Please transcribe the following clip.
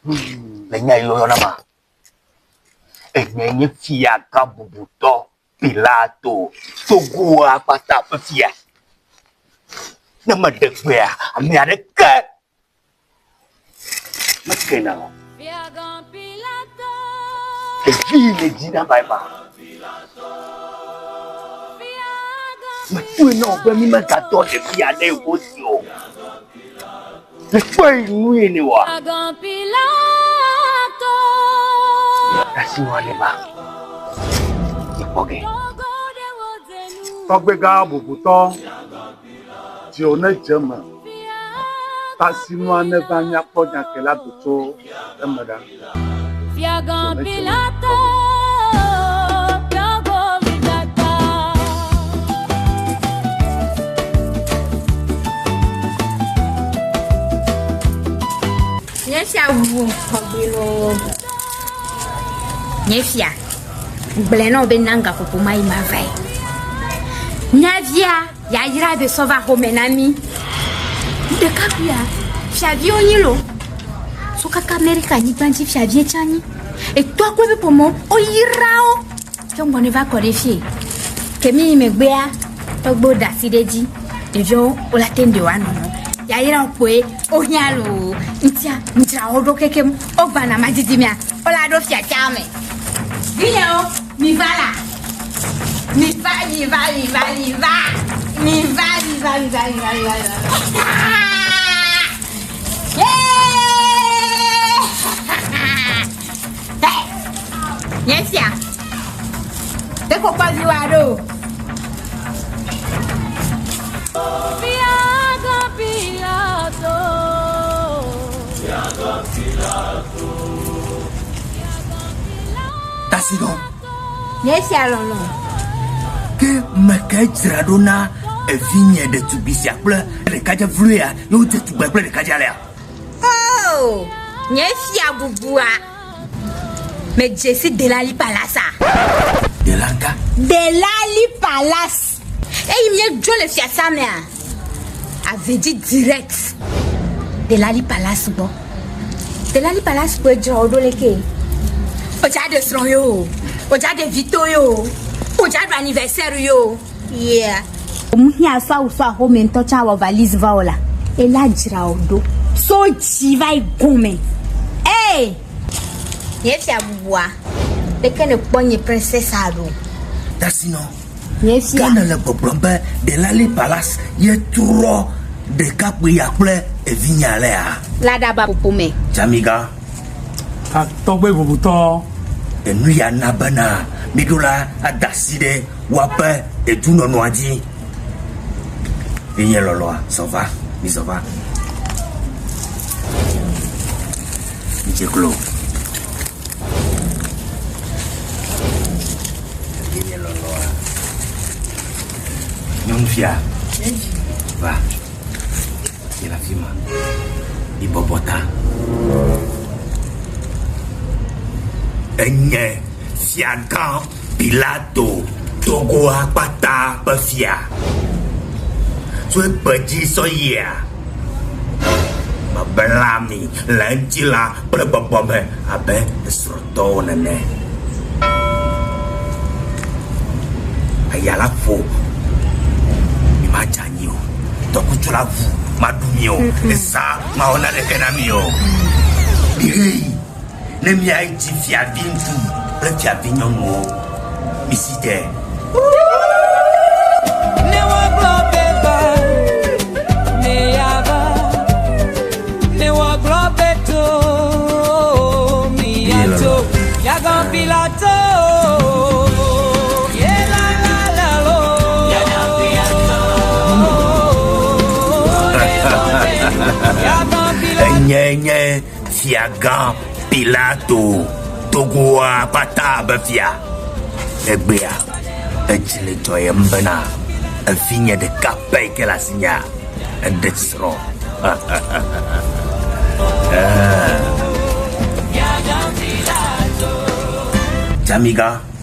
Le nya yi woyɔna ma, enye nye fiagã bubutɔ Pilato, Togoa kpata ƒe fia. Ne meɖe gbea, ame aɖeke mekena o. Ɖevi yi le dzi na ma. Metoe na wò be mi megadɔ ɖevi aɖe wo si o. Mekpɔe nyuie ne wa. Asi wa ne ba. Ekpɔ ge. Tɔgbegã bubutɔ, dziwò nedze eme, tasinua neva míakpɔ nya ke la do tso eme ɖa. Dziwò nedze eme, tɔgbe. Nye fia ʋu tɔgbi loo. Nye fia gblɔe na wò be na gaƒoƒo ma yi mavae. Mía via yayra be sɔ va xɔme na mí. Ɖekakpuia fiaviwo nyi lo. So kaka Amerika nyigba dzi fiavie tsã nyi. Etɔa kple eƒe ƒomewo woyra wo. Tsɔ ŋgɔ ne va kɔ ɖe fie. Ke mi yi megbea tɔgbewo da asi ɖe edzi. Ɖeviwo wola te ŋu ɖe woanɔ nɔ. Yayra wo kpoe wohiã loo. Ŋutia ŋdzra wo ɖo kekem. Wogbana madidi mea wola ɖo fiatia me. Vinyewo miva la. Miva miva miva miva. Miva miva miva miva miva. miva. Nye fia. Te kpɔkpɔ vi wa ɖo. Tasinɔ. Nye fia lɔlɔ. Ke meke dzra ɖo na evinye ɖetugbi sia kple ɖekadze vloea ye wodze tugbe kple ɖekadze alea. Oh, nye fia bubua. Medze si Delali Palace. Delanka? Delali Palace. Eyi míedzo le fiasa mea, ave dzi direct. Delali Palace gbɔ. Delali Palace gbɔe dzra wo ɖo leke. Wodza ɖe srɔ̃ yo, wodza ɖe vito yo, wodza ɖu anniversaire yo. Yeah. Muhiã sɔ awu sɔ axome ŋutɔ tsã wɔ valise va o la, ela dzra wo ɖo. So dzi va yi gɔme. Ee! Nye fia bubua, leke nèkpɔ nye princessa ɖo? Tasinɔ, Nye fia. Ke nèle gbɔgblɔm be Delali Palace ye trɔ ɖekakpui ya kple evinye alea? Le aɖaba ƒoƒo me. Dzamigã. Tɔgbe bubutɔ. Enu ya na bena míɖo la ada asi ɖe woaƒe edunɔnɔa dzi. Vinye lɔlɔa, zɔ va, mizɔ va. Midze klo. Vinye lɔlɔa. Nyɔnufia, va. Yi le afi ma. Mibɔbɔ ta. Enye fiagã Pilato Togoa kpata ƒe fia. Tso egbe dzi sɔ yia, mebla mi le ŋutilã kple gbɔgbɔ me abe srɔ̃tɔwo nene. Eya la ƒo mi madze anyi o. Dɔkutsu la ʋu maɖu mi o. Eza mawɔ naneke na mi o. Mihee ne miayi dzi fiavi ŋutsu kple fiavi nyɔnuwo. Misi te. Ne woagblɔ be va, ne yeava. Ne woagblɔ be to, miato. Fiagã Pilato. Ye la la la lo. Fiagã Pilato. Enye nye fiagã Pilato Togoa kpata be fia. Egbea, edzi le dzɔyem bena evinye ɖeka pɛ yi ke le asinyea, eɖe srɔ̃. Dzamigã.